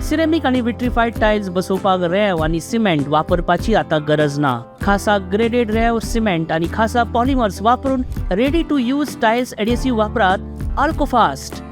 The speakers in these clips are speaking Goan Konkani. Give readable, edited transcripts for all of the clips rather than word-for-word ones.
सिरेमीक आनी विट्रीफायड टायल्स बसोवपाक रेंव आनी सिमेंट वापरपाची आतां गरज ना. खासा ग्रेडेड रेंव, सिमेंट आनी खासा पॉलिमर्स वापरून ready to use tiles adhesive वापरात अल्कोफास्ट.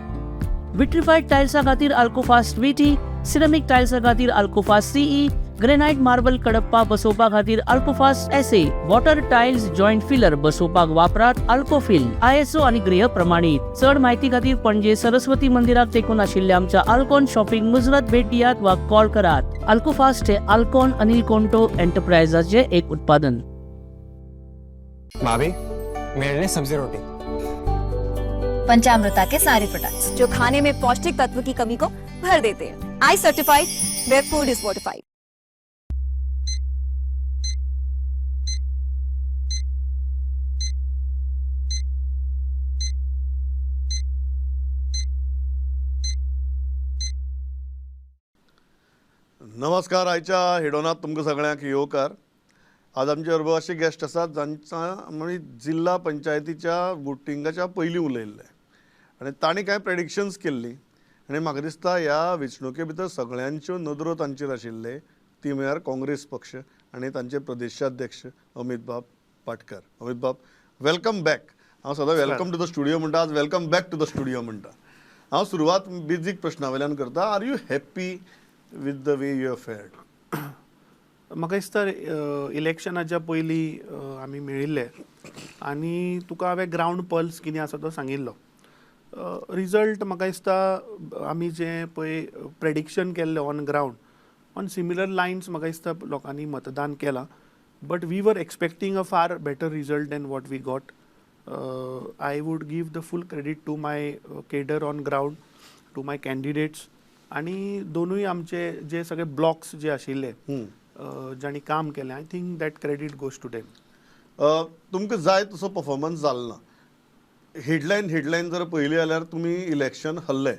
विट्रीफायड टायल्सा खातीर अल्कोफास्ट व्हीटी, सिरेमीक टायल्सा खातीर अल्कोफास्ट सीई, ग्रेनायट मार्बल कडप्पा बसोवपा खातीर Alcofast SA, water tiles joint filler बसोवपाक वापरात अल्कोफिल. आयएसओ आनी गृह प्रमाणीत. चड म्हायती खातीर पणजे सरस्वती मंदिराक तेंकून आशिल्ल्या आमच्या अल्कॉन शॉपिंग मुजरत भेट दियात वा कॉल करात. अल्कोफास्ट हे अल्कॉन अनिल कोंटो एंटरप्राइजाचे एक उत्पादन. भाभी, मेरे लिए सब्जी रोटी. पंचामृता के सारे प्रोडक्ट्स जो खाने में पौष्टिक तत्व की कमी को भर देते हैं. I certified, where food is fortified. नमस्कार. आयच्या हेडोनात तुमकां सगळ्यांक येवकार. आज आमचे बरोबर अशे गेस्ट आसात जांचा आमी जिल्हा पंचायतीच्या वोटिंगाच्या पयलीं उलयल्ले आनी तांणी कांय प्रेडिक्शन्स केल्ली आनी म्हाका दिसता ह्या वेंचणुके भितर सगळ्यांच्यो नदरो तांचेर आशिल्ले, ती म्हळ्यार काँग्रेस पक्ष आनी तांचे प्रदेशाध्यक्ष अमित बाब पाटकर. अमित बाब, welcome back. हांव सदां welcome to the studio म्हणटा, आज welcome back to the studio म्हणटा. हांव सुरवात बेजीक प्रश्ना वयल्यान करता. Are you happy with the way you have fared? म्हाका दिसता इलेक्शनाच्या पयलीं आमी मेळिल्ले आनी तुका हांवें ग्रावंड पल्स कितें आसा तो सांगिल्लो. रिजल्ट म्हाका दिसता आमी जें पळय प्रेडिक्शन केल्लें on ground, on similar lines म्हाका दिसता लोकांनी मतदान केलां, but we were expecting a far better result than what we got. I would give the full credit to my cadre on ground, to my candidates आनी दोनूय आमचे जे सगळे ब्लॉक्स जे आशिल्ले जांणी काम केलें, I think that credit goes to them. तुमकां जाय तसो परफॉर्मन्स जालो ना. हेडलायन जर पळयली जाल्यार तुमी इलेक्शन हरले.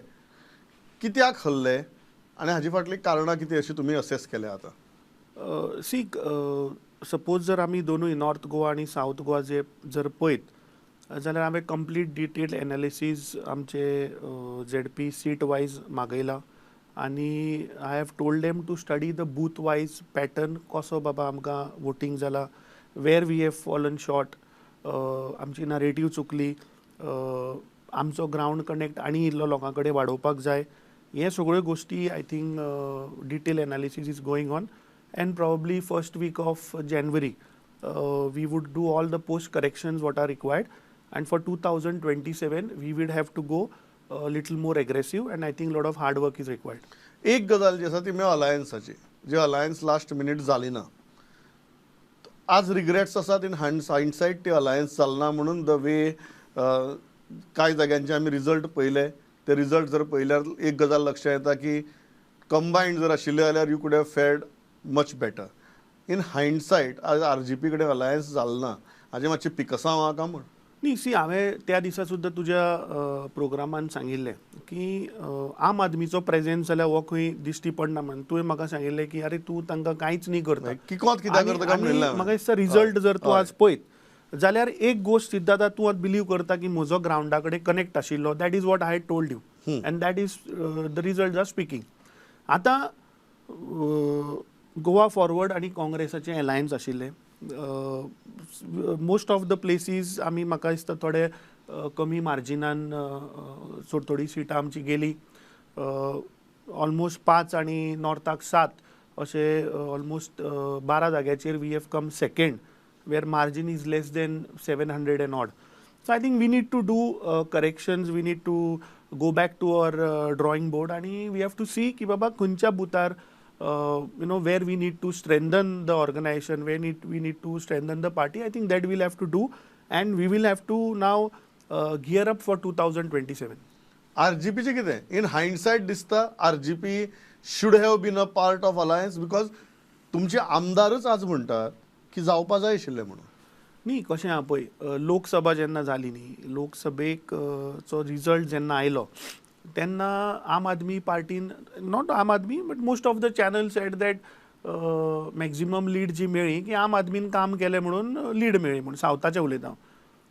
कित्याक हरले आनी हाजे फाटलीं कारणां कितें अशें तुमी असेस केल्या आतां? सी, सपोज जर आमी दोनूय नॉर्थ गोवा आनी सावथ गोवा जे जर पळयत जाल्यार हांवें कंप्लीट डिटेल्ड एनालिसीस आमचे झेडपी सीट वायज मागयला आनी I have told them to study the booth wise pattern, कसो बाबा आमकां वोटींग जाला, where we have fallen short, आमची नरेटीव चुकली, आमचो ग्रावंड कनेक्ट आनी इल्लो लोकां कडेन वाडोवपाक जाय. हे सगळ्यो गोश्टी I think detail analysis is going on and probably first week of January we would do all the post corrections what are required and for 2027 we would have to go little more aggressive and I think lot of hard work is required. एक गजाल जी आसा ती म्हळ्यार अलायन्साची, जी अलायन्स लास्ट मिनीट जाली ना. आज रिग्रेट्स आसात इन हायंडसायट ती अलायन्स जालना म्हणून. The way कांय जाग्यांचे आमी रिजल्ट पळयले, ते रिजल्ट जर पळयल्यार एक गजाल लक्षात येता की कंबायन्ड जर आशिल्ले जाल्यार you could have fared much better. In hindsight आज आरजीपी कडेन अलायन्स जाल ना हाजें मातशें पिकसांव आहा काय म्हूण? न्ही, सी, हांवें त्या दिसा सुद्दां तुज्या प्रोग्रामान सांगिल्लें की आम आदमीचो प्रेजेन्स जाल्यार हो खंय दिश्टी पडना म्हणून. तुवें म्हाका सांगिल्लें की अरे तूं तांकां कांयच न्ही करता, किकोत कित्याक करता काय म्हणिल्लें. म्हाका दिसता रिजल्ट जर तूं आज पळयत जाल्यार एक गोश्ट सिद्धांत तूं आज बिलीव करता की म्हजो ग्रावंडा कडेन कनेक्ट आशिल्लो. That is what I told you and that is the result are speaking. आतां गोवा फॉरवर्ड आनी काँग्रेसाचें एलायन्स आशिल्लें. मोस्ट ऑफ the places आमी म्हाका दिसता थोडे कमी मार्जिनान थोडी सिटां आमची गेली. ऑलमोस्ट 5 आनी नॉर्थाक 7 अशे ऑलमोस्ट 12 जाग्याचेर we have come second, where margin is less than 700 and odd. So I think we need to do corrections, we need to go back to our drawing board आनी we have to सी की बाबा खंयच्या बुथार you know where we need to strengthen the organization, where we need to strengthen the party. I think that we'll have to do and we will have to now gear up for 2027. RGP चे कितें इन हायंडसायट दिसता RGP should have been a part of alliance, because तुमचे आमदारच आज म्हणटात की जावपा जाय आशिल्लें म्हणून. न्ही, कशें आहा पळय, लोकसभा जेन्ना जाली न्ही, लोकसभेक चो रिजल्ट जेन्ना आयलो तेन्ना आम Aadmi पार्टीन, not Aam Aadmi but most of the channel said that maximum lead जी मेळ्ळी की आम आदमीन काम केलें म्हणून लीड मेळ्ळी म्हणून, सावथाचें उलयता हांव.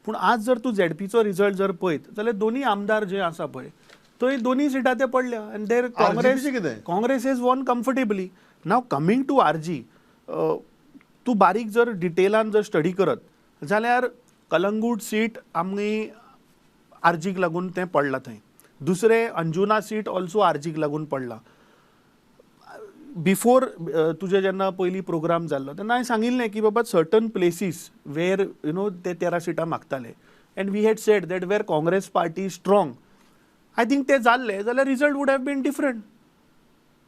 पूण आज जर तूं झेडपीचो रिजल्ट जर पळयत जाल्यार दोनूय आमदार जे आसा पळय थंय दोनूय सिटां ते पडल्या आनी there Congress Congress has won comfortably. Now coming to RG, तूं बारीक जर डिटेलान जर स्टडी करत जाल्यार कलंगूट सीट आमी आरजीक लागून तें पडलां थंय, दुसरें अंजुना सीट ऑल्सो आरजीक लागून पडलां. बिफोर तुजें जेन्ना पयलीं प्रोग्राम जाल्लो तेन्ना हांवें सांगिल्लें की बाबा certain places where you know ते 13 सिटां मागताले and we had said that where Congress party strong, I think ते जाल्ले जाल्यार result would have been different.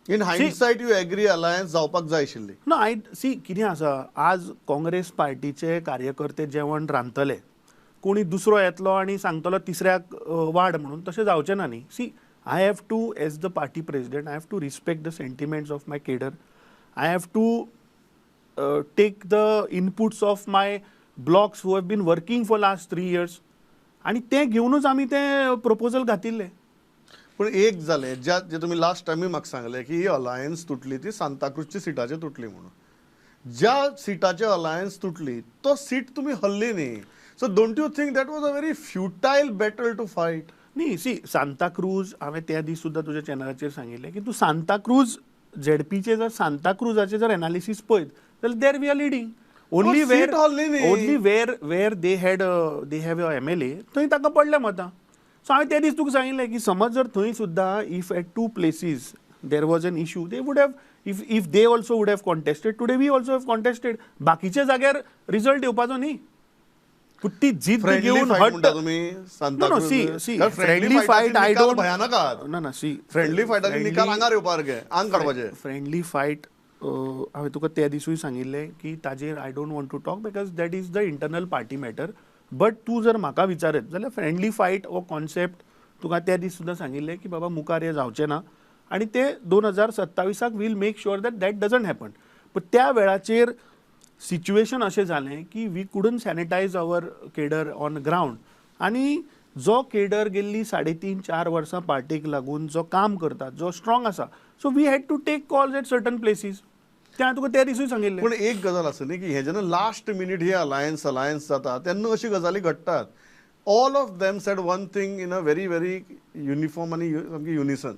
In hindsight you agree alliance जावपाक जाय आशिल्ली? ना, I सी कितें आसा, आज काँग्रेस पार्टीचे कार्यकर्ते जेवण रांदतले, कोणी दुसरो येतलो आनी सांगतलो तिसऱ्याक वाड म्हणून, तशें जावचें ना न्ही. See I have to, as the party president, I have to respect the sentiments of my cadre. I have to take the inputs of my blocks who have been working for last 3 years. आनी तें घेवनूच आमी तें प्रपोजल घातिल्लें. पूण एक जालें, ज्या जे तुमी लास्ट टायमूय म्हाका सांगलें की ही अलायन्स तुटली ती सांताक्रूजच्या सिटाचेर तुटली म्हणून, ज्या सिटाचे अलायन्स तुटली तो सीट तुमी हल्ली न्ही. So don't you think that was a very futile battle to fight? न्ही, सी सांताक्रूज हांवें त्या दीस सुद्दां तुज्या चॅनलाचेर सांगिल्लें की तूं सांताक्रूज झेडपीचे जर सांताक्रूजाचें जर एनालिसीस पळयत जाल्यार there we are leading. Only where only where where they had they have a MLA थंय ताका पडल्या मतां. सो हांवें त्या दीस तुका सांगिल्लें की समज जर थंय सुद्दां if at 2 places there was an issue, they would have, if they also would have contested today, we also have contested. बाकीच्या जाग्यार रिजल्ट येवपाचो न्ही, पूण ती जिद्द घेवन हट्ट. फ्रेंडली फायट I don't, भयानक ना ना, सी फ्रेंडली फायटाचे निकाल आंगार येवपासारके, आंग काडपाचे. फ्रेंडली फायट हांवें तुका त्या दिसूय सांगिल्लें की ताजेर I don't want to talk because that is the internal party matter. But तूं जर म्हाका विचारत जाल्यार फ्रेंडली फायट हो कॉन्सेप्ट तुका त्या दीस सुद्दां सांगिल्लें की बाबा मुखार हें जावचें ना आनी ते 2027 we'll make sure that that doesn't happen. पूण त्या वेळाचेर सिच्युएशन अशें जालें की we couldn't sanitize our cadre on ground. आनी जो केडर गेल्ली 3.5-4 वर्सां पार्टीक लागून जो काम करता, जो स्ट्रॉंग आसा, so we had to take calls at certain places. तें तुका त्या दिसूय सांगिल्लें. पूण एक गजाल आसा न्ही की हें जेन्ना लास्ट मिनीट ही अलायन्स अलायन्स जाता तेन्ना अशी गजाली घडटात. All of them said one thing in a very very uniform आनी सामकी युनिसन,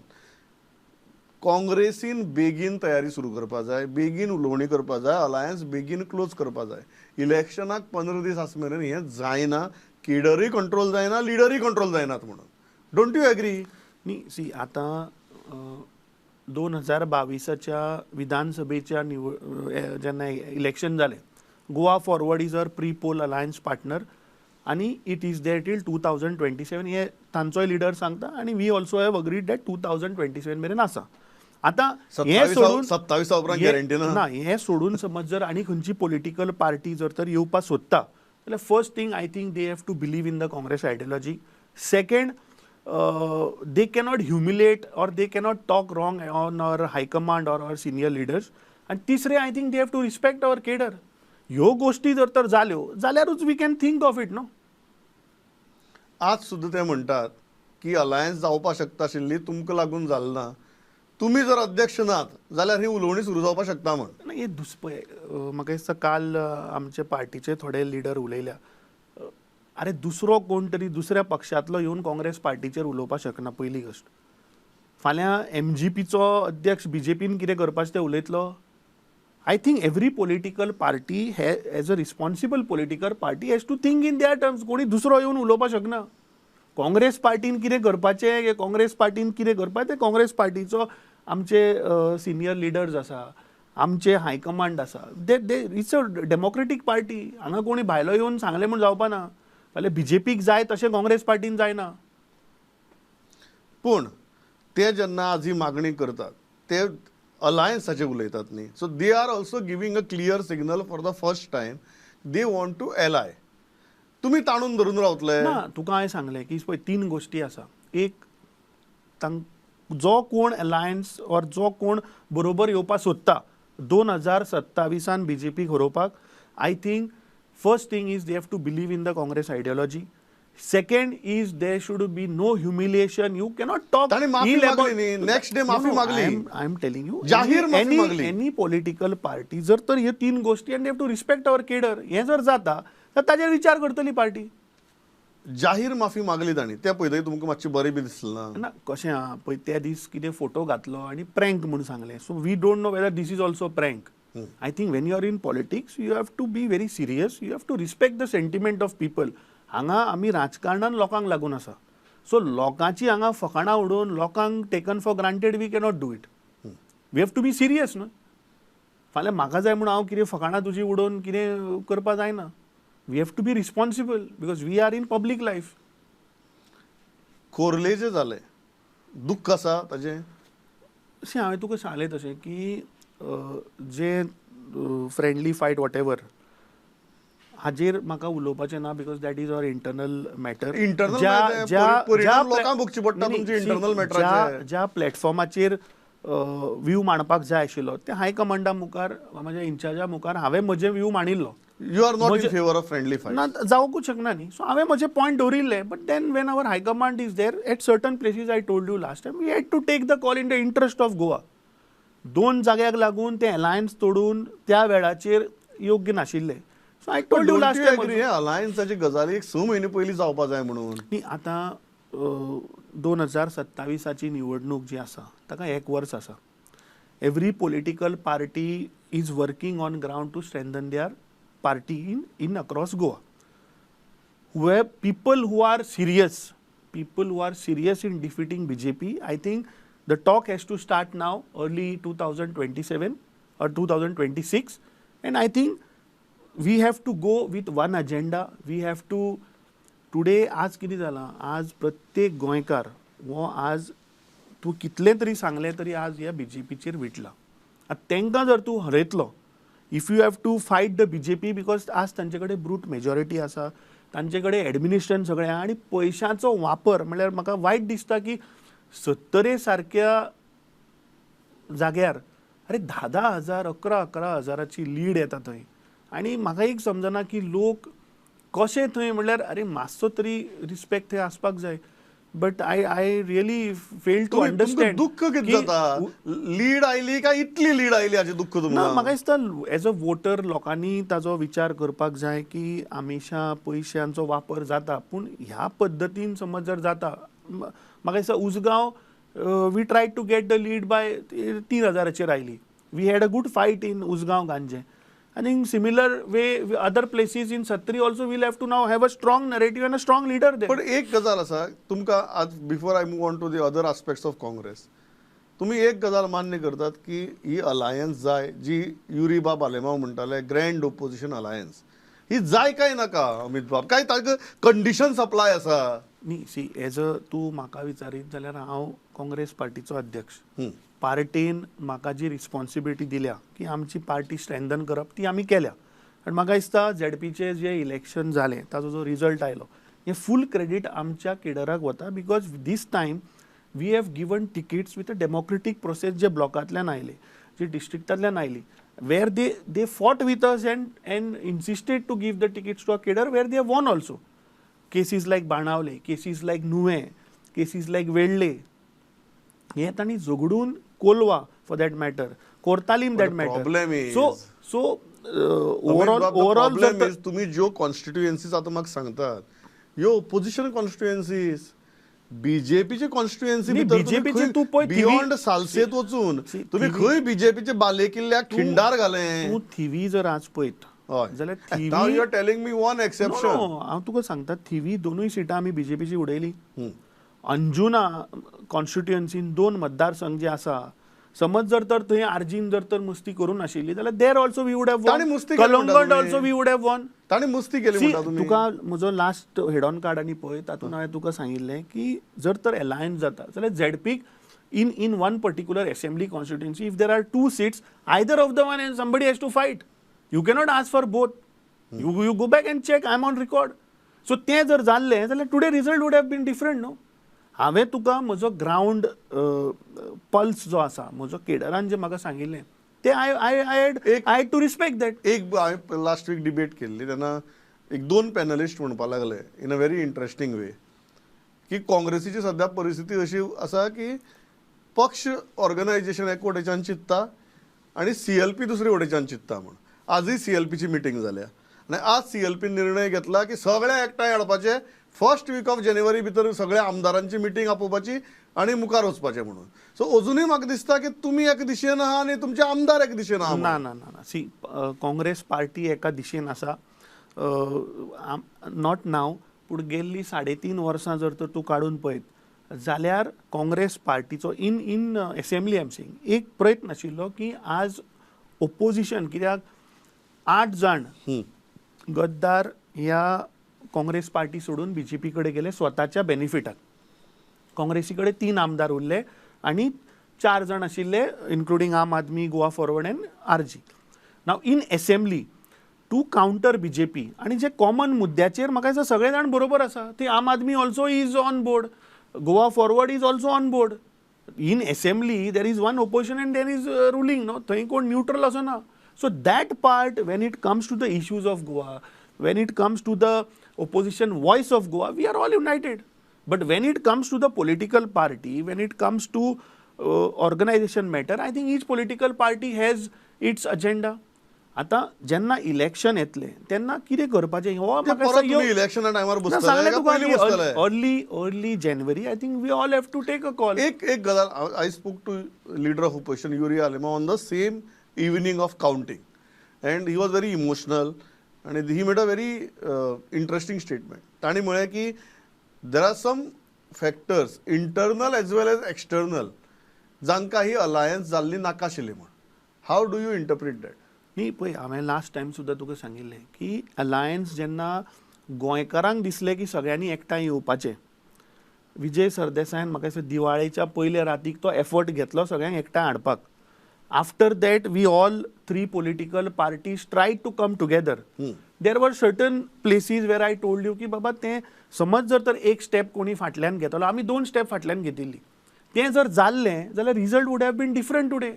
काँग्रेसीन बेगीन तयारी सुरू करपा जाय, बेगीन उलोवणी करपा जाय, अलायन्स बेगीन क्लोज करपा जाय. इलेक्शनाक 15 दीस आस मेरेन हें जायना, केडरूय कंट्रोल जायना, लिडरूय कंट्रोल जायनात म्हणून. Don't you agree? न्ही, सी आतां 2022च्या विधानसभेच्या जेन्ना इलेक्शन जालें, Goa Forward is our pre poll alliance partner आनी it is there till 2027 हे तांचोय लिडर सांगता आनी we also have agreed that 2027 मेरेन आसा. आतां हें सोडून 27 उपरांत गॅरंटी ना. ना, हें सोडून समज जर आनी खंयची पॉलिटिकल पार्टी जर तर येवपाक सोदता जाल्यार first thing I think they have to believe in the Congress ideology. Second, they cannot humiliate or they cannot talk wrong on our high command or our senior leaders. आनी तिसरें, I think they have to respect our cadre. ह्यो गोश्टी जर तर जाल्यो जाल्यारूच we can think of it न्हू. आज सुद्दां ते म्हणटात की अलायन्स जावपाक शकता आशिल्ली, तुमकां लागून जालें ना, तुमी जर अध्यक्ष नात जाल्यार ही उलोवणी सुरू जावपाक शकता म्हण. ना, हे दुसपय म्हाका दिसता काल आमचे पार्टीचे थोडे लिडर उलयल्या, अरे दुसरो कोण तरी दुसऱ्या पक्षांतलो येवन काँग्रेस पार्टीचेर उलोवपाक शकना. पयली गोश्ट, फाल्यां एमजीपीचो अध्यक्ष बीजेपीन कितें करपाचें तें उलयतलो. I think every political party as a responsible political party has to think in their terms. कोणी दुसरो येवन उलोवपाक शकना. काँग्रेस पार्टीन कितें करपाचें, काँग्रेस पार्टीन कितें करपाचें तें काँग्रेस पार्टीचो आमचे सिनियर लिडर्स आसा, आमचे हायकमांड आसा. They they it's a democratic party. हांगा कोणी भायलो येवन सांगलें म्हूण जावपा ना. फाल्यां बीजेपीक जाय तशें काँग्रेस पार्टीन जायना. पूण ते जेन्ना आज ही मागणी करतात ते अलायन्साचे उलयतात न्ही, so they are also giving a clear signal for the first time they want to ally. तुमी ताणून धरून रावतले ना. तुका हांवें सांगलें की पळय 3 गोश्टी आसा. एक, जो कोण अलायन्स ऑर जो कोण बरोबर येवपाक सोदता 2027 बीजेपीक हरोवपाक, I think first thing is they have to believe in the Congress ideology. Second is there should be no humiliation. You cannot talk. Next day माफी मागली. I am telling you, जाहीर माफी मागली. एनी पॉलिटिकल पार्टी जर तर ह्यो 3 गोश्टी and have to respect our cadre, हें जर जाता तर ताजेर विचार करतली पार्टी. जाहीर माफी मागली तांणी त्या पळयतकीर तुमकां मातशें बरें बी दिसलें ना? ना कशें आहा पळय त्या दीस कितें फोटो घातलो आनी प्रँक म्हूण सांगलें, so we don't know whether this is also prank. I think when you are in politics you have to be very serious, you have to respect the sentiment of people. हांगा आमी राजकारणान लोकांक लागून आसा, सो लोकांची हांगा फकाणां उडोवन लोकांक taken for granted we cannot do it. We have to be serious न्हय. फाल्यां म्हाका जाय म्हूण हांव कितें फकाणां तुजी उडोवन कितें करपा जायना. We have to be responsible because we are in public life. खोर्लेचें जालें दुख्ख आसा ताजें? अशें हांवें तुका सांगलें तशें की जे फ्रेंडली फायट what ever हाजेर म्हाका उलोवपाचें ना because that is our internal matter. Internal ज्या प्लॅटफॉर्माचेर व्यू मांडपाक जाय आशिल्लो ते हायकमांडा मुखार म्हज्या इन्चार्जा मुखार हांवें म्हजें view मांडिल्लो. You are not in favour of friendly fight? ना जावंकूच शकना न्ही. सो हांवें म्हजे पॉयंट दवरिल्ले, but then when our high command is there at certain places, I told you last time we had to take the call in the interest of Goa. दोन जाग्याक लागून ते अलायन्स तोडून त्या वेळाचेर योग्य नाशिल्ले. So I told you last time अलायन्साची गजाली एक 6 म्हयने पयलीं जावपा जाय म्हणून. न्ही आतां 2027 निवडणूक जी आसा ताका 1 वर्स आसा. Every political party is working on ground to strengthen their party in across Goa. Where people who are serious, people who are serious in defeating BJP, I think the talk has to start now, early 2027 or 2026, and I think we have to go with one agenda. We have to today आज कितें जालां, आज प्रत्येक गोंयकार हो आज तूं कितलें तरी सांगलें तरी आज ह्या बीजेपीचेर विटला. आतां तांकां जर तूं हरयतलो, if you have to fight the BJP, because आज तांचे कडेन ब्रूट मेजॉरिटी आसा, तांचे कडेन एडमिनिस्ट्रेशन सगळें आहा आनी पयशांचो वापर म्हणल्यार म्हाका वायट दिसता की 70 सारक्या जाग्यार अरे 10,000 11,000 हजाराची लीड येता थंय आनी म्हाका एक समजना की लोक कशें थंय म्हणल्यार अरे मातसो तरी रिस्पेक्ट थंय आसपाक जाय. But I really fail to understand. दुःख कितें जाता लीड आयली काय इतली लीड आयली हाचें दुःख तुमकां? ना म्हाका दिसता एज अ वोटर लोकांनी ताजो विचार करपाक जाय की हमेशा पयशांचो वापर जाता, पूण ह्या पद्दतीन समज जर जाता, म्हाका दिसता Usgao we try to get the lead by 3,000 आयली. We had a good fight in Usgao Ganje. I think similar way other places in Sattari also we'll have to now have a strong narrative and a strong leader there. पण एक गजाल आसा तुमकां आज before I move on to the other aspects of Congress, तुमी एक गजाल मान्य करतात की ही अलायन्स जाय जी युरी बाब आलेमाव म्हणटाले ग्रँड ओपोजिशन अलायन्स, ही जाय काय नाका अमित बाब? काय ताका कंडिशन्स अप्लाय आसा? न्ही सी एज अ तूं म्हाका विचारीत जाल्यार हांव काँग्रेस पार्टीचो अध्यक्ष, पार्टीन म्हाका जी रिस्पॉन्सिबिलिटी दिल्या की आमची पार्टी स्ट्रेंथन करप ती आमी केल्या आनी म्हाका दिसता झेडपीचें जें इलेक्शन जालें ताजो जो रिजल्ट आयलो हें फूल क्रेडीट आमच्या केडराक वता, because this time we have given tickets with a democratic process जे ब्लॉकांतल्यान आयले, जे डिस्ट्रिक्टांतल्यान आयली, where they fought with us and insisted to give the tickets to a cadre where they won also. Cases like Benaulim, cases like Nuvem, cases like Vedle, हे तांणी झगडून Colva for that matter, Cortalim that matter. So so overall overall तुमी ज्यो कॉन्स्टिट्युएन्सीज आतां म्हाका सांगतात ह्यो ओपोजिशन कॉन्स्टिट्युएन्सीज, बीजेपीचे कॉन्स्टिट्युएन्सी बीजेपीचे तूं पळय बियॉन्ड सालसेत वचून तुमी खंय बीजेपीचे बाले किल्ल्याक खिंडार घालें. तूं थिवी जर आज पळयत जाल्यार Now you are telling me one exception. हांव तुका सांगता थिवी दोनूय सिटां आमी बीजेपीची उडयली. अंजुना कॉन्स्टिट्युएन्सीन 2 मतदारसंघ जे आसा, समज जर तर थंय आरजीन जर तर मस्ती करूं नाशिल्ली जाल्यार there also we would have won, Calangute also we would have won. तांणी मस्ती केली म्हणटा तुमी. तुका म्हजो लास्ट हेड ऑन कार्ड आनी पळय तातूंत हांवें तुका सांगिल्लें की जर तर अलायन्स जाता जाल्यार झेडपीक in one particular assembly constituency if there are 2 seats either of the one and somebody has to fight. You cannot ask for both. You go back and check, I am on record. So तें जर जाल्लें जाल्यार today result would have been different न्हू. हांवें तुका म्हजो ग्रावंड पल्स जो आसा, म्हजो केडरान जें म्हाका सांगिल्लें तें I I I had to respect that. एक हांवें लास्ट वीक डिबेट केल्ली तेन्ना एक 2 पॅनलिस्ट म्हणपाक लागले in a very interesting way की काँग्रेसीची सद्या परिस्थिती अशी आसा की पक्ष ऑर्गनायजेशन एक वटेच्यान चिंतता आनी CLP दुसरे वटेच्यान चिंतता म्हूण. आजूय CLPची मिटींग जाल्या आनी आज CLP निर्णय घेतला की सगळे एकठांय हाडपाचे, फर्स्ट वीक ऑफ जानेवारी भितर सगळ्या आमदारांची मिटींग आपोवपाची आनी मुखार वचपाचें म्हणून. सो अजुनूय म्हाका दिसता की तुमी एक दिशेन आहा आनी तुमचे आमदार एक दिशेन आहा. ना ना ना ना, सी, काँग्रेस पार्टी एका दिशेन आसा, not नाव, पूण गेल्ली 3.5 वर्सां जर तर तूं काडून पळयत जाल्यार Congress पार्टीचो in assembly, I am saying, एक प्रयत्न आशिल्लो की आज ओपोजिशन, कित्याक आठ जाण गद्दार ह्या काँग्रेस पार्टी सोडून बीजेपी कडेन गेले स्वताच्या बेनिफिटाक. काँग्रेसी कडेन तीन आमदार उरले आनी चार जाण आशिल्ले, including Aam Aadmi, Goa Forward and RG. Now in assembly to counter BJP आनी जे कॉमन मुद्द्याचेर म्हाका दिसता सगळे जाण बरोबर आसा, ती Aam Aadmi also is on board, Goa Forward is also on board. In assembly there is one opposition and there is ruling, no? थंय कोण न्यूट्रल असो ना. So that part, when it comes to the issues of Goa, when it comes to the opposition voice of Goa, we are all united. But when it comes to the political party, when it comes to organization matter, I think each political party has its agenda. आतां जेन्ना इलेक्शन येतलें तेन्ना कितें करपाचें हो ते म्हाका परत दिसता तुमी इलेक्शना टायमार ना, बसतले सांगलें काय तुका. पयलीं बसतले? Early early January, I think we all have to take a call. एक एक गजाल, I spoke to leader of opposition Yuri Alemao on the same evening of counting and he was very emotional आणि he made a very interesting statement. ताणें म्हळें की there are some factors, internal as well as external, जांकां ही अलायन्स जाल्ली नाका आशिल्ली म्हूण. How do you interpret that? न्ही, पळय, हांवें लास्ट टायम सुद्दां तुका सांगिल्लें की अलायन्स जेन्ना गोंयकारांक दिसलें की सगळ्यांनी एकठांय येवपाचें, विजय सरदेसायान म्हाका दिसता दिवाळेच्या पयल्या रातीक तो एफर्ट घेतलो सगळ्यांक एकठांय हाडपाक. After that, we all three political parties try to come together. There were certain places where I told you की बाबा, तें समज जर तर एक स्टेप कोणी फाटल्यान घेतलो, आमी दोन स्टेप फाटल्यान घेतिल्ली, तें जर जाल्लें जाल्यार result would have been different today.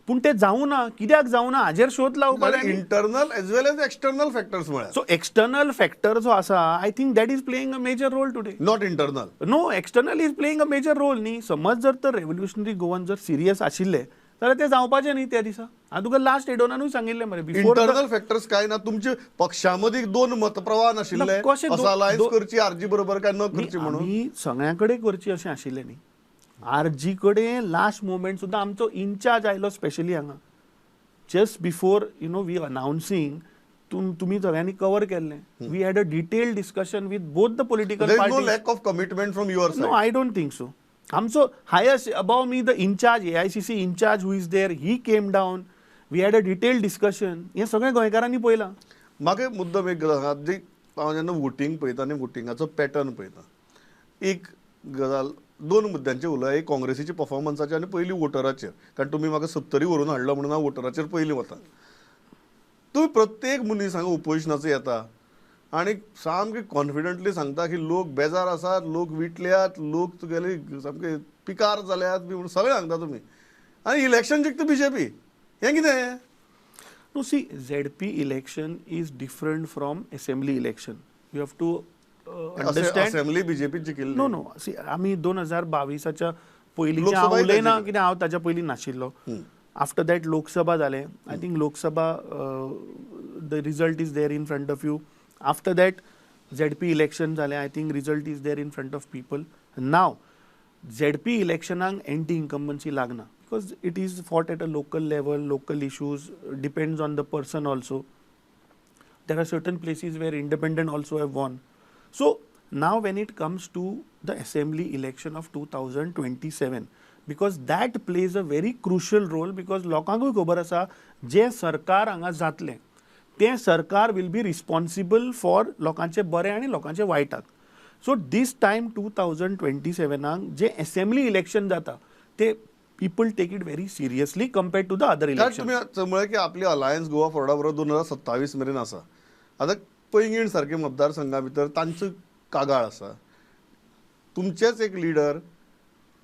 पूण तें जावं ना. कित्याक जावं ना हाजेर शोध लावपाक जाय न्ही. Internal as well as external factors म्हळ्यार? सो एक्सटर्नल फॅक्टर जो आसा, I think that is playing a major role today. Not internal? No, external is playing a major role न्ही. समज जर तर रेव्होल्युशनरी गोवन जर सिरियस आशिल्ले जाल्यार ते जावपाचें न्ही त्या दिसा. हांवें तुका लास्ट एडोनानूय सांगिल्लें मरे बिफोर. इंटरनल फॅक्टर्स काय ना? तुमचे पक्षा मदीं दोन मतप्रवाह नाशिल्ले? ना, कशें असो अलायन्स करची आरजी बरोबर काय न करची म्हणून? आमी सगळ्यां कडेन करची अशें आशिल्लें न्ही. आरजी कडेन लास्ट मुवमेंट सुद्दां आमचो इन्चार्ज आयलो स्पेशली हांगा just before we announcing. तुमी सगळ्यांनी कवर केल्लें. We had a detailed discussion with both the political There is no party. Lack of commitment from your No, side. I don't think so. आमचो highest above me, the in-charge, AICC in-charge who is there, he came down. We had a detailed discussion. हें सगळें गोंयकारांनी पळयलां. म्हाका मुद्दम एक गजाल सांगात जी, हांव जेन्ना वोटींग पळयता आनी वोटिंगाचो पॅटर्न पळयता, एक गजाल, दोन मुद्द्यांचेर उलय, एक काँग्रेसीच्या पर्फॉर्मन्साचेर आनी पयलीं वोटराचेर, कारण तुमी म्हाका सत्तरी व्हरून हाडलो म्हणून हांव वोटराचेर पयलीं वता. तुमी प्रत्येक मनीस हांगा ओपोजिशनाचो येता आनी सामके कॉन्फिडंटली सांगता की लोक बेजार आसात, लोक विटल्यात, लोक तुगेले सामके पिकार जाल्यात बी म्हणून सगळें सांगता तुमी आनी इलेक्शन जिखता बीजेपी. हें कितें? No, see, ZP election is different from assembly election. You have to understand. Assembly BJP जिखिल्ली. No no, सी, आमी 2022आच्या पयलींचे हांव लोकसभाय उलयना, जिखली. कित्याक हांव ताच्या पयलीं नाशिल्लो. आफ्टर that Lok Sabha जालें. I think Lok Sabha, the result is there in front of you. After that ZP election जालें. I think result is there in front of people. Now ZP इलेक्शनाक एंटी इन्कम्बन्सी लागना because it is fought at a local level, local issues, depends on the person also. There are certain places where independent also have won. So now when it comes to the assembly election of 2027, because that plays a very crucial role, because लोकांकूय खबर आसा, जें सरकार हांगा जातलें तें सरकार will be responsible for लोकांचें बरें आनी लोकांचें वायटाक. So this time 2027आक जे एसेंब्ली इलेक्शन जाता ते people take it very seriously compared to the other कारण इलेक्शन. तुमी म्हळें की आपली अलायन्स गोवा फॉरवर्डा बरोबर 2027 मेरेन आसा. आतां पैंगीण सारके मतदारसंघा भितर तांचो कागाळ आसा, तुमचेच एक लिडर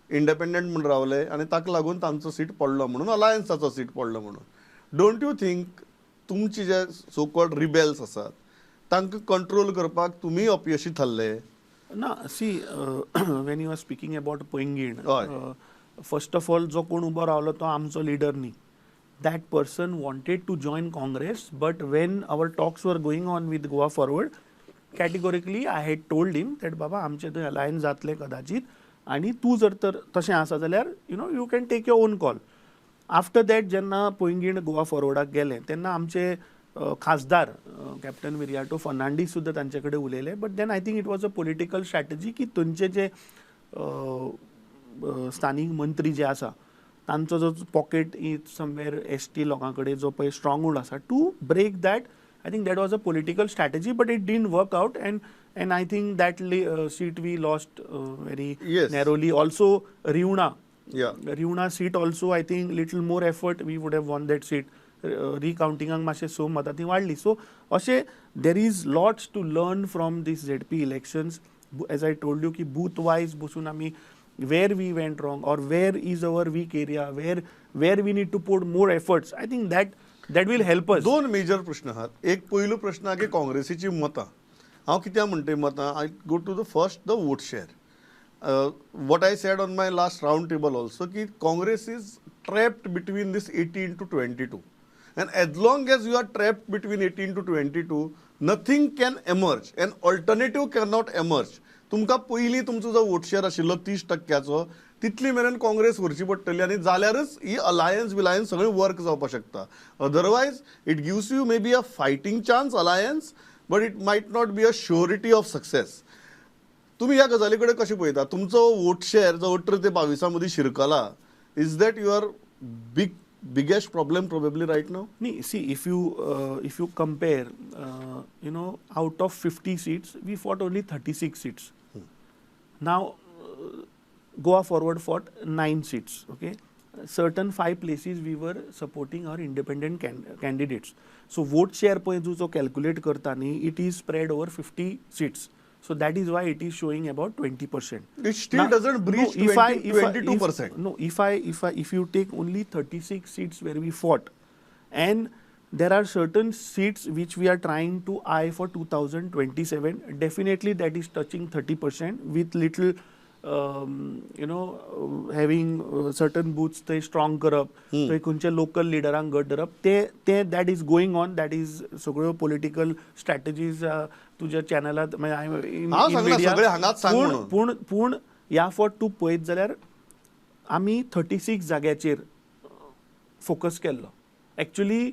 इंडिपेंडंट म्हूण रावले आनी ताका लागून तांचो सीट पडलो म्हणून, अलायन्साचो सीट पडलो म्हणून. Don't you think तुमचे जे सो कॉल्ड रिबेल्स आसात तांकां कंट्रोल करपाक तुमी अपयशी थारले? ना, see, when you are speaking about Poinguinim, हय. फर्स्ट ऑफ ऑल, जो कोण उबो रावलो तो आमचो लिडर न्ही. That person wanted to join Congress, but when our talks were going on with Goa Forward, Categorically I had told him that बाबा आमचे थंय अलायन्स जातले कदाचित आनी तूं जर तर तशें आसा जाल्यार you can take your own call. After that जेन्ना पैंगीण गोवा फॉरवर्डाक गेले तेन्ना आमचे खासदार कॅप्टन विरियाटो फर्नांडीस सुद्दां तांचे कडेन उलयले, but then I think it was a political strategy की थंयचे जे स्थानीक मंत्री जे आसा तांचो जो pocket is somewhere S T लोकां कडेन जो पळय स्ट्रॉंग होल्ड आसा, to break that I think that was a political strategy, but it didn't work out and I think that seat we lost very narrowly. Also Rivna, Rivna seat also I think little more effort we would have won that seat. रिकावंटिंगाक मातशें 6 मतां ती वाडली. सो अशें there is lots to learn from this ZP elections. As I told you की बूथ वायज बसून आमी where we went wrong or where is our weak area, where we need to put more efforts, I think that will help us. दोन मेजर प्रश्न आहात. एक पयलो प्रश्न आहा की काँग्रेसीची मतां, हांव कित्याक म्हणटा मतां, I go to the first the vote share. What I said on my last round table also की Congress is trapped between this 18 to 22 and as long as you are trapped between 18 to 22 nothing can emerge and alternative cannot emerge. तुमकां पयलीं तुमचो जो वोट शेअर आशिल्लो 30% तितली मेरेन काँग्रेस व्हरची पडटली आनी जाल्यारच ही अलायन्स बिलायन्स सगळें वर्क जावपाक शकता. Otherwise it gives you maybe a fighting chance alliance, but it might not be a surety of success. तुमी ह्या गजाली कडेन कशें पळयता? तुमचो वोट शेअर जो 18 ते 22 मदीं शिरकला, is that your biggest problem probably right now? Nee, see, if you compare, out of 50 seats, we fought only 36 seats. Now, Goa Forward fought 9 seats. Okay, certain 5 places we were supporting our independent candidates. So vote share पळय जो calculate करता न्ही, it is spread over 50 seats. So that is why it is showing about 20%. It still now, doesn't breach 22%. No, if you take only 36 seats where we fought, and there are certain seats which we are trying to eye for 2027, definitely that is touching 30% with little, having certain booths they strong करप, थंय खंयचे local leaderank गट धरप, ते that is going on, that is सगळ्यो political strategies तुज्या चॅनलात पूण पूण ह्या फावट तूं पळयत जाल्यार आमी 36 जाग्याचेर फोकस केल्लो. एक्चुली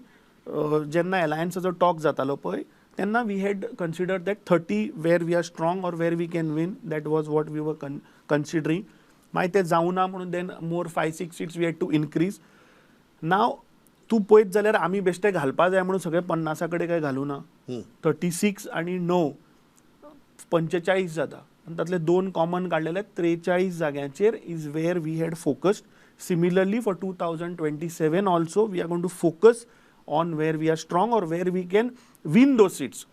जेन्ना एलायन्साचो टॉक जातालो पळय तेन्ना we had considered that 30 where we are strong or where we can win, that was what we were considering. मागीर तें जावना म्हणून then more 5-6 seats we had to increase. Now तूं पळयत जाल्यार आमी बेश्टे घालपा जाय म्हणून सगळे 50 कडेन काय घालूं ना. 36 आनी 9 45 जाता आनी तातले 2 कॉमन काडलेले 43 जाग्यांचेर is where we had focused. Similarly for 2027 also we are going to focus on where we are strong or where we can win those seats.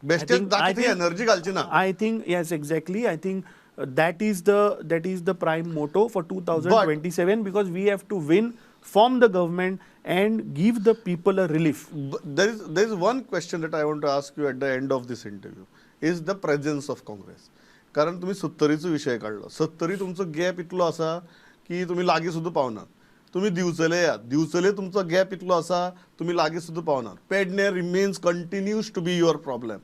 Best energy घालची ना. I think yes, exactly. I think that is the prime motto for 2027, because we have to win, form the government and give the people a relief. There is one question that I want to ask you at the end of this interview is the presence of Congress. कारण तुम्ही 70चो विषय काडलो, 70 तुमचो गॅप इतलो आसा की तुम्ही लागीं सुद्दां पावनात. तुम्ही दिवचले यात, दिवचले तुमचो गॅप इतलो आसा तुम्ही लागीं सुद्दां पावनात. Pedne remains continues to be your problem.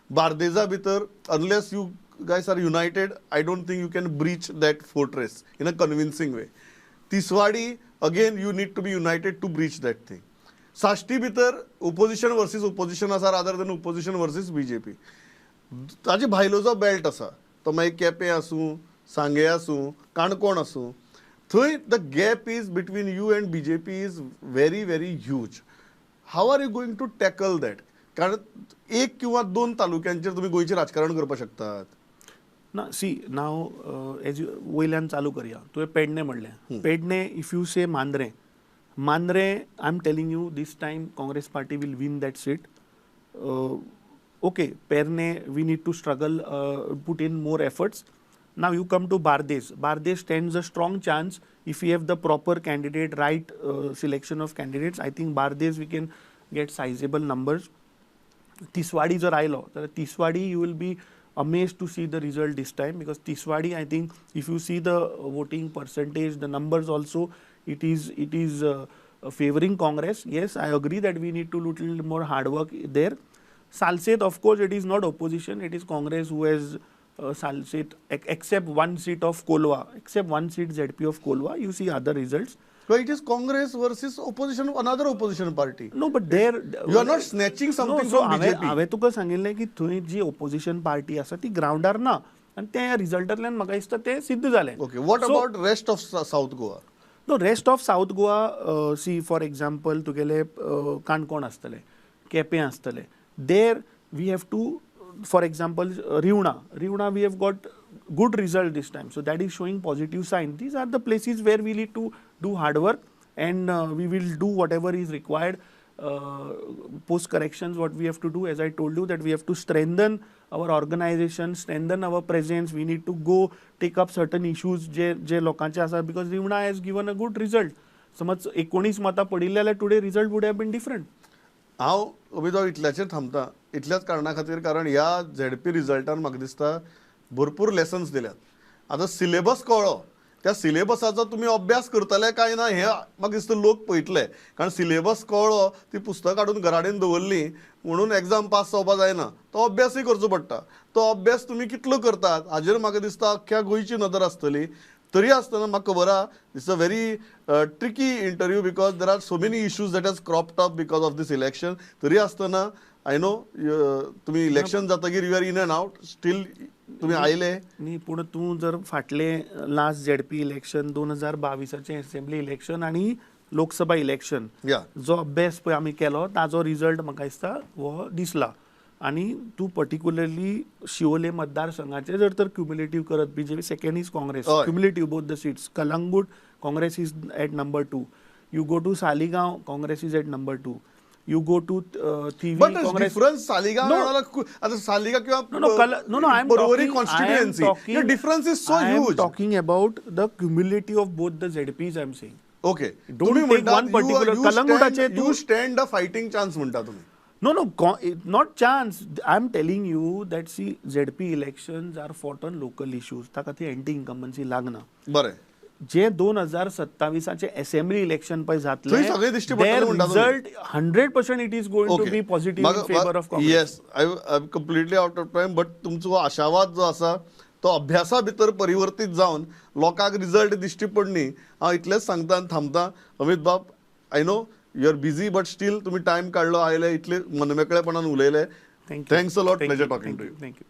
बार्देजा भितर unless you guys are united, I don't think you can breach that fortress in a convincing way. Tiswadi again you need to be united to breach that thing. Sashti भितर ओपोजिशन वर्सीस ओपोजिशन आसा rather than opposition versus BJP. ताजे भायलो जो बेल्ट आसा तो मागीर केपें आसूं, सांगें आसूं, काणकोण आसूं, थंय the gap is between you and BJP is very very huge. How are you going to tackle that? कारण एक किंवा 2 तालुक्यांचेर तुमी गोंयचें राजकारण करपाक शकतात ना. सी नाव एज वयल्यान चालू करया. तुवें पेडणे म्हणलें, Pedne if you say Mandrem, Mandrem I am telling you this time Congress party will win that seat. Okay, Pernem we need to struggle, put in more efforts. Now you come to Bardez. Bardez stands a strong chance if we have the proper candidate, right selection of candidates. I think Bardez we can get sizable numbers. Tiswadi जर आयलो जाल्यार Tiswadi you will be amazed to see the result this time, because Tiswadi I think if you see the voting percentage, the numbers also, it is favouring Congress. Yes, I agree that we need to little more hard work there. Salcete of course it is not opposition, it is Congress who has Salcete except one seat of Colva, except one seat ZP of Colva, you see other results. It is Congress versus opposition, another opposition party. No, but there You are not snatching something from BJP. हांवें तुका सांगिल्लें की थंय जी ओपोजिशन पार्टी आसा ती ग्रावंडार ना आनी तें ह्या रिजल्टांतल्यान म्हाका दिसता तें सिद्ध जालें. Okay, what about rest of South Goa? No, rest of South Goa, see for example तुगेले काणकोण आसतलें, केपें आसतलें, there we have to, for example Rivna we have got good result this time, so that is showing positive sign. These are the places where we need to do hard work and we will do whatever is required, post corrections what we have to do. As I told you that we have to strengthen our organization, strengthen our presence, we need to go take up certain issues जे जे लोकांचे आसा, because Rivna has given a good result. समज 19 मतां पडिल्ले जाल्यार today result would have been different. हांव अमित इतल्याचेर थांबता, इतल्याच कारणा खातीर, कारण ह्या झेडपी रिजल्टान म्हाका दिसता भरपूर लेसन्स दिल्यात. आतां सिलेबस कळ्ळो, त्या सिलेबसाचो तुमी अभ्यास करतले काय ना हें म्हाका दिसता लोक पळयतले, कारण सिलेबस कळ्ळो, ती पुस्तकां हाडून घरा कडेन दवरली म्हणून एग्जाम पास जावपा जायना, तो अभ्यासूय करचो पडटा. तो अभ्यास तुमी कितलो करतात हाजेर म्हाका दिसता अख्ख्या गोंयची नदर आसतली. तरी आसतना म्हाका खबर आहा it's a very tricky interview because there are so many issues that has cropped up because of this election. तरी आसतना I know तुमी इलेक्शन जातकीर you are in and out, still तुमी आयले न्ही. पूण तूं जर फाटले last ZP election 2022 assembly election आनी लोकसभा इलेक्शन जो अभ्यास पळय आमी केलो ताजो रिजल्ट म्हाका दिसता हो दिसला. आनी तूं पर्टिक्युलरली शिवोले मतदारसंघाचे जर तर क्युमुलेटीव करत, BJP second is Congress, cumulative both the seats. Calangute Congress is at number 2, you go to Saligao Congress is at number 2, you go to Thivim but Congress. Difference Saligao, आता सालिगांव किंवा no no I am Porvorim constituency, the difference is so huge. I am talking about the cumulative of both the ZPs I am saying. Okay, don't take one particular. कलंगुटाचे you stand a fighting chance म्हणता तुम्ही. No, no, not chance. I am telling you that see, ZP elections are fought on local issues. ताका ती एंटी इन्कम्बन्सी लागना. बरें, जे 2027 असेंब्ली इलेक्शन पळय जातलें, result 100% it is going to be positive in favour of Congress. Yes, I am completely out of time, but तुमचो आशावाद जो आसा तो अभ्यासा भितर परिवर्तीत जावन लोकांक रिजल्ट दिश्टी पडनी हांव इतलेंच सांगता आनी थांबता. अमित बाब, I know you are busy but still तुमी टायम काडलो, आयले, इतले मनमेकळेपणान उलयले. Thanks a lot, pleasure talking to you. Thank you.